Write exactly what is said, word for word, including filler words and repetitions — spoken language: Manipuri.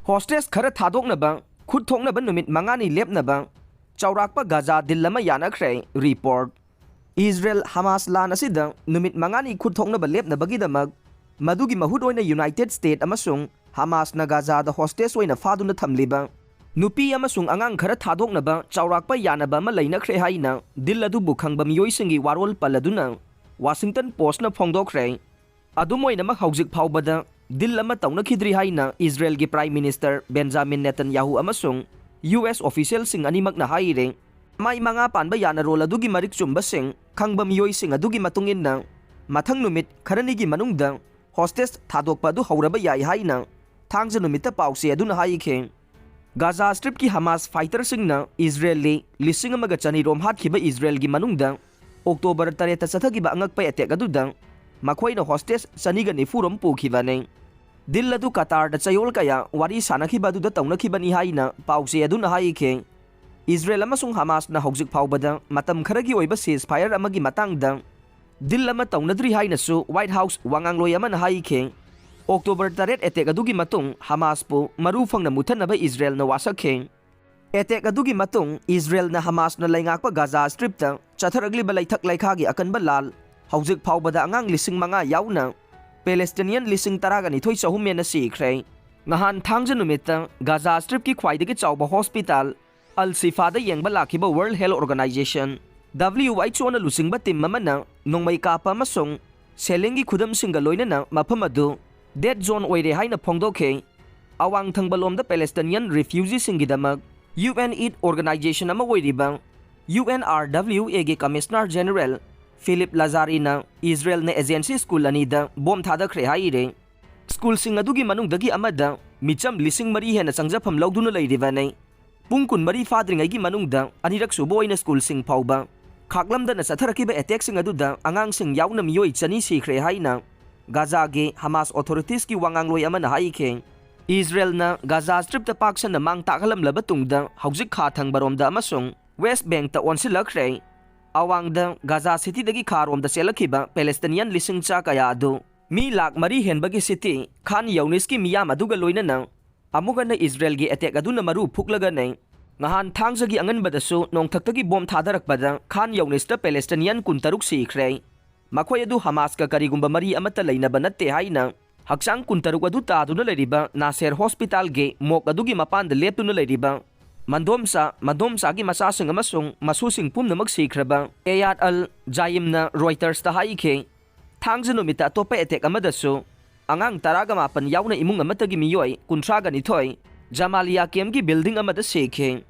Hostage ꯈꯔ ꯊꯥꯗꯣꯛꯅꯕ ꯈꯨꯠ ꯊꯣꯛꯅꯕ ꯅꯨꯃꯤꯠ ꯃꯉꯥꯅꯤ ꯂꯦꯞꯅꯕ ꯆꯥꯎꯔꯥꯛꯄ ꯒꯥꯖꯥ ꯗꯤꯜ ꯑꯃ ꯌꯥꯅꯈ꯭ꯔꯦ꯫ ꯔꯤꯄꯣꯔꯠ꯫ ꯏꯖꯔꯦꯜ ꯍꯃꯥꯁ ꯂꯥꯟ ꯑꯁꯤꯗ ꯅꯨꯃꯤꯠ ꯃꯉꯥꯅꯤ ꯈꯨꯠ ꯊꯣꯛꯅꯕ ꯂꯦꯞꯅꯕꯒꯤꯗꯃꯛ ꯃꯗꯨꯒꯤ ꯃꯍꯨꯠ ꯑꯣꯏꯅ ꯌꯨꯅꯥꯏꯇꯦꯗ ꯁ꯭ꯇꯦꯠ ꯑꯃꯁꯨꯡ ꯍꯃꯥꯁꯅ ꯒꯥꯖꯥꯗ ꯍꯣꯁꯇꯦꯖ ꯑꯣꯏꯅ ꯐꯥꯗꯨꯅ ꯊꯝꯂꯤꯕ ꯅꯨꯄꯤ ꯑꯃꯁꯨꯡ ꯑꯉꯥꯡ ꯈꯔ ꯊꯥꯗꯣꯛꯅꯕ ꯆꯥꯎꯔꯥꯛꯄ ꯌꯥꯅꯕ ꯑꯃ ꯂꯩꯅꯈ꯭ꯔꯦ ꯍꯥꯏꯅ ꯗꯤꯜ ꯑꯗꯨꯕꯨ ꯈꯪꯕ ꯃꯤꯑꯣꯏꯁꯤꯡꯒꯤ ꯋꯥꯔꯣꯜ ꯄꯜꯂꯗꯨꯅ ꯋꯥꯁꯤꯡꯇꯟ ꯄꯣꯁ꯭ꯠꯅ ꯐꯣꯡꯗꯣꯛꯈ꯭ꯔꯦ꯫ ꯑꯗꯨꯝ ꯑꯣꯏꯅꯃꯛ, ꯍꯧꯖꯤꯛ ꯐꯥꯎꯕꯗ ꯗꯤꯜ ꯑꯃ ꯇꯧꯅꯈꯤꯗ꯭ꯔꯤ ꯍꯥꯏꯅ ꯏꯖꯔꯦꯜꯒꯤ ꯄ꯭ꯔꯥꯏꯝ ꯃꯤꯅꯤꯁꯇꯔ ꯕꯦꯟꯖꯥꯃꯤꯟ ꯅꯦꯇꯟꯌꯥꯍꯨ ꯑꯃꯁꯨꯡ ꯌꯨ ꯑꯦꯁ ꯑꯣꯐꯤꯁꯤꯌꯦꯜꯁꯤꯡ ꯑꯅꯤꯃꯛꯅ ꯍꯥꯏꯔꯦ꯫ ꯃꯥꯏ ꯃꯉꯥ ꯄꯥꯟꯕ ꯌꯥꯅꯔꯣꯜ ꯑꯗꯨꯒꯤ ꯃꯔꯤꯛ ꯆꯨꯝꯕꯁꯤꯡ ꯈꯪꯕ ꯃꯤꯑꯣꯏꯁꯤꯡ ꯑꯗꯨꯒꯤ ꯃꯇꯨꯡ ꯏꯟꯅ, ꯃꯊꯪ ꯅꯨꯃꯤꯠ ꯈꯔꯅꯤꯒꯤ ꯃꯅꯨꯡꯗ ꯍꯣꯁꯇꯦꯖ ꯊꯥꯗꯣꯛꯄ ꯑꯗꯨ ꯍꯧꯔꯕ ꯌꯥꯏ ꯍꯥꯏꯅ ꯊꯥꯡꯖ ꯅꯨꯃꯤꯠꯇ ꯄꯥꯎꯆꯦ ꯑꯗꯨꯅ ꯍꯥꯏꯈꯤ꯫ ꯒꯥꯖꯥ ꯁ꯭ꯇ꯭ꯔꯤꯞꯀꯤ ꯍꯃꯥꯁ ꯐꯥꯏꯇꯔꯁꯤꯡꯅ ꯏꯖꯔꯦꯜꯂꯤ ꯂꯤꯁꯤꯡ ꯑꯃꯒ ꯆꯅꯤ ꯔꯣꯝ ꯍꯥꯠꯈꯤꯕ ꯏꯖꯔꯦꯜꯒꯤ ꯃꯅꯨꯡꯗ ꯑꯣꯛꯇꯣꯕꯔ ꯇꯔꯦꯠꯇ ꯆꯠꯊꯈꯤꯕ ꯑꯉꯛꯄ ꯑꯦꯇꯦꯛ ꯑꯗꯨꯗ ꯃꯈꯣꯏꯅ ꯍꯣꯁꯇꯦꯖ ꯆꯅꯤꯒ ꯅꯤꯐꯨ ꯔꯣꯝ ꯄꯨꯈꯤꯕꯅꯤ꯫ ꯗꯤꯜ ꯑꯗꯨ ꯀꯇꯥꯔꯗ ꯆꯌꯣꯜ ꯀꯌꯥ ꯋꯥꯔꯤ ꯁꯥꯅꯈꯤꯕ ꯑꯗꯨꯗ ꯇꯧꯅꯈꯤꯕꯅꯤ ꯍꯥꯏꯅ ꯄꯥꯎꯆꯦ ꯑꯗꯨꯅ ꯍꯥꯏꯈꯤ꯫ ꯏꯖꯔꯦꯜ ꯑꯃꯁꯨꯡ ꯍꯃꯥꯁꯅ ꯍꯧꯖꯤꯛ ꯐꯥꯎꯕꯗ ꯃꯇꯝ ꯈꯔꯒꯤ ꯑꯣꯏꯕ ceasefire ꯑꯃꯒꯤ ꯃꯇꯥꯡꯗ ꯗꯤꯜ ꯑꯃ ꯇꯧꯅꯗ꯭ꯔꯤ ꯍꯥꯏꯅꯁꯨ ꯋꯥꯏꯠ ꯍꯥꯎꯁ ꯋꯥꯉꯥꯡꯂꯣꯏ ꯑꯃꯅ ꯍꯥꯏꯈꯤ꯫ ꯑꯣꯛꯇꯣꯕꯔ ꯇꯔꯦꯠ ꯑꯦꯇꯦꯛ ꯑꯗꯨꯒꯤ ꯃꯇꯨꯡ ꯍꯃꯥꯁꯄꯨ ꯃꯔꯨ ꯐꯪꯅ ꯃꯨꯠꯊꯠꯅꯕ ꯏꯖꯔꯦꯜꯅ ꯋꯥꯁꯛꯈꯤ꯫ ꯑꯦꯇꯦꯛ ꯑꯗꯨꯒꯤ ꯃꯇꯨꯡ ꯏꯖꯔꯦꯜꯅ ꯍꯃꯥꯁꯅ ꯂꯩꯉꯥꯛꯄ ꯒꯥꯖꯥ ꯁ꯭ꯇ꯭ꯔꯤꯞꯇ ꯆꯠꯊꯔꯛꯂꯤꯕ ꯂꯩꯊꯛ ꯂꯩꯈꯥꯒꯤ ꯑꯀꯟꯕ ꯂꯥꯜ, ꯍꯧꯖꯤꯛ ꯐꯥꯎꯕꯗ ꯑꯉꯥꯡ ꯂꯤꯁꯤꯡ ꯃꯉꯥ ꯌꯥꯎꯅ ꯄꯦꯂꯦꯁꯇꯤꯅꯤꯌꯟ ꯂꯤꯁꯤꯡ ꯇꯔꯥꯒ ꯅꯤꯊꯣꯏ ꯆꯍꯨꯝ ꯍꯦꯟꯅ ꯁꯤꯈ꯭ꯔꯦ꯫ ꯅꯍꯥꯟ ꯊꯥꯡꯖ ꯅꯨꯃꯤꯠꯇ ꯒꯥꯖꯥ ꯁ꯭ꯇ꯭ꯔꯤꯞꯀꯤ ꯈ꯭ꯋꯥꯏꯗꯒꯤ ꯆꯥꯎꯕ ꯍꯣꯁꯄꯤꯇꯥꯜ ꯑꯜ ꯁꯤꯐꯥꯗ ꯌꯦꯡꯕ ꯂꯥꯛꯈꯤꯕ world health organisation, W H O, ꯅ ꯂꯨꯆꯤꯡꯕ ꯇꯤꯝ ꯑꯃꯅ ꯅꯣꯡꯃꯩ ꯀꯥꯞꯄ ꯑꯃꯁꯨꯡ ꯁꯦꯂꯤꯡꯒꯤ ꯈꯨꯗꯝꯁꯤꯡꯒ ꯂꯣꯏꯅꯅ ꯃꯐꯝ ꯑꯗꯨ ꯗꯦꯗ ꯖꯣꯟ ꯑꯣꯏꯔꯦ ꯍꯥꯏꯅ ꯐꯣꯡꯗꯣꯛꯈꯤ꯫ ꯑꯋꯥꯡ ꯊꯪꯕ ꯂꯣꯝꯗ ꯄꯦꯂꯦꯁꯇꯤꯅꯤꯌꯟ ꯔꯤꯐ꯭ꯌꯨꯖꯤꯁꯤꯡꯒꯤꯗꯃꯛ ꯌꯨ ꯑꯦꯟ ꯑꯦꯗ ꯑꯣꯔꯒꯅꯥꯏꯖꯦꯁꯟ ꯑꯃ ꯑꯣꯏꯔꯤꯕ ꯌꯨ ꯑꯦꯟ ꯑꯥꯔ ꯗꯕ꯭ꯂꯤꯎ ꯑꯦꯒꯤ ꯀꯃꯤꯁꯅꯔ ꯖꯦꯅꯔꯦꯜ ꯐꯤꯂꯤꯞ ꯂꯥꯖꯥꯔꯤꯅ ꯏꯖꯔꯦꯜꯅ ꯑꯦꯖꯦꯟꯁꯤ ꯁ꯭ꯀꯨꯜ ꯑꯅꯤꯗ ꯕꯣꯝ ꯊꯥꯗꯈ꯭ꯔꯦ ꯍꯥꯏꯔꯦ꯫ ꯁ꯭ꯀꯨꯜꯁꯤꯡ ꯑꯗꯨꯒꯤ ꯃꯅꯨꯡꯗꯒꯤ ꯑꯃꯗ ꯃꯤꯆꯝ ꯂꯤꯁꯤꯡ ꯃꯔꯤ ꯍꯦꯟꯅ ꯆꯪꯖꯐꯝ ꯂꯧꯗꯨꯅ ꯂꯩꯔꯤꯕꯅꯤ꯫ ꯄꯨꯡ ꯀꯨꯟꯃꯔꯤ ꯐꯥꯗ꯭ꯔꯤꯉꯩꯒꯤ ꯃꯅꯨꯡꯗ ꯑꯅꯤꯔꯛ ꯁꯨꯕ ꯑꯣꯏꯅ ꯁ꯭ꯀꯨꯜꯁꯤꯡ ꯐꯥꯎꯕ ꯈꯥꯛꯂꯝꯗꯅ ꯆꯠꯊꯔꯛꯈꯤꯕ ꯑꯦꯇꯦꯛꯁꯤꯡ ꯑꯗꯨꯗ ꯑꯉꯥꯡꯁꯤꯡ ꯌꯥꯎꯅ ꯃꯤꯑꯣꯏ ꯆꯅꯤ ꯁꯤꯈ꯭ꯔꯦ ꯍꯥꯏꯅ ꯒꯥꯖꯥꯒꯤ ꯍꯃꯥꯁ ꯑꯣꯊꯣꯔꯤꯇꯤꯁꯀꯤ ꯋꯥꯉꯥꯡꯂꯣꯏ ꯑꯃꯅ ꯍꯥꯏꯈꯤ꯫ ꯏꯖꯔꯦꯜꯅ ꯒꯥꯖꯥ ꯁ꯭ꯇ꯭ꯔꯤꯞꯇ ꯄꯥꯛ ꯁꯟꯅ ꯃꯥꯡ ꯇꯥꯛꯍꯜꯂꯝꯂꯕ ꯇꯨꯡꯗ ꯍꯧꯖꯤꯛ ꯈꯥ ꯊꯪꯕꯔꯣꯝꯗ ꯑꯃꯁꯨꯡ ꯋꯦꯁ꯭ꯠ ꯕꯦꯡꯛꯇ ꯑꯣꯟꯁꯤꯜꯂꯛꯈ꯭ꯔꯦ꯫ ꯑꯋꯥꯡꯗ ꯒꯥꯖꯥ ꯁꯤꯇꯤꯗꯒꯤ ꯈꯥꯔꯣꯝꯗ ꯆꯦꯜꯂꯛꯈꯤꯕ ꯄꯦꯂꯦꯁꯇꯤꯅꯤꯌꯟ ꯂꯤꯁꯤꯡ ꯆꯥ ꯀꯌꯥ ꯑꯗꯨ ꯃꯤ ꯂꯥꯈ ꯃꯔꯤ ꯍꯦꯟꯕꯒꯤ ꯁꯤꯇꯤ ꯈꯥꯟ ꯌꯧꯅꯤꯁꯀꯤ ꯃꯤꯌꯥꯝ ꯑꯗꯨꯒ ꯂꯣꯏꯅꯅ ꯑꯃꯨꯛ ꯍꯟꯅ ꯏꯖꯔꯦꯜꯒꯤ ꯑꯦꯇꯦꯛ ꯑꯗꯨꯅ ꯃꯔꯨ ꯐꯨꯛꯂꯒꯅꯤ꯫ ꯉꯍꯥꯟ ꯊꯥꯡꯖꯒꯤ ꯑꯉꯟꯕꯗꯁꯨ ꯅꯣꯡꯊꯛꯇꯒꯤ ꯕꯣꯝ ꯊꯥꯗꯔꯛꯄꯗ ꯈꯥꯟ ꯌꯧꯅꯤꯁꯇ ꯄꯦꯂꯦꯁꯇꯤꯅꯤꯌꯟ ꯀꯨꯟꯇꯔꯨꯛ ꯁꯤꯈ꯭ꯔꯦ꯫ ꯃꯈꯣꯏ ꯑꯗꯨ ꯍꯃꯥꯁꯀ ꯀꯔꯤꯒꯨꯝꯕ ꯃꯔꯤ ꯑꯃꯠꯇ ꯂꯩꯅꯕ ꯅꯠꯇꯦ ꯍꯥꯏꯅ ꯍꯛꯆꯥꯡ ꯀꯨꯟꯇꯔꯨꯛ ꯑꯗꯨ ꯇꯥꯗꯨꯅ ꯂꯩꯔꯤꯕ ꯅꯥꯁꯦꯔ ꯍꯣꯁꯄꯤꯇꯥꯜꯒꯤ ꯃꯣꯛ ꯑꯗꯨꯒꯤ ꯃꯄꯥꯟꯗ ꯂꯦꯞꯇꯨꯅ ꯂꯩꯔꯤꯕ ꯃꯟꯗꯣꯝꯆꯥ, ꯃꯟꯗꯣꯝꯆꯥꯒꯤ ꯃꯆꯥꯁꯤꯡ ꯑꯃꯁꯨꯡ ꯃꯁꯨꯁꯤꯡ ꯄꯨꯝꯅꯃꯛ ꯁꯤꯈ꯭ꯔꯕ ꯑꯦꯌꯥꯗ ꯑꯜ ꯖꯥꯌꯤꯝꯅ ꯔꯣꯏꯇꯔꯁꯇ ꯍꯥꯏꯈꯤ꯫ ꯊꯥꯡꯖ ꯅꯨꯃꯤꯠꯇ ꯑꯇꯣꯞꯄ ꯑꯦꯇꯦꯛ ꯑꯃꯗꯁꯨ ꯑꯉꯥꯡ ꯇꯔꯥꯒ ꯃꯥꯄꯟ ꯌꯥꯎꯅ ꯏꯃꯨꯡ ꯑꯃꯠꯇꯒꯤ ꯃꯤꯑꯣꯏ ꯀꯨꯟꯊ꯭ꯔꯥꯒ ꯅꯤꯊꯣꯏ ꯖꯃꯥꯂꯤꯌꯥ ꯀꯦꯝꯒꯤ ꯕꯤꯜꯗꯤꯡ ꯑꯃꯗ ꯁꯤꯈꯤ꯫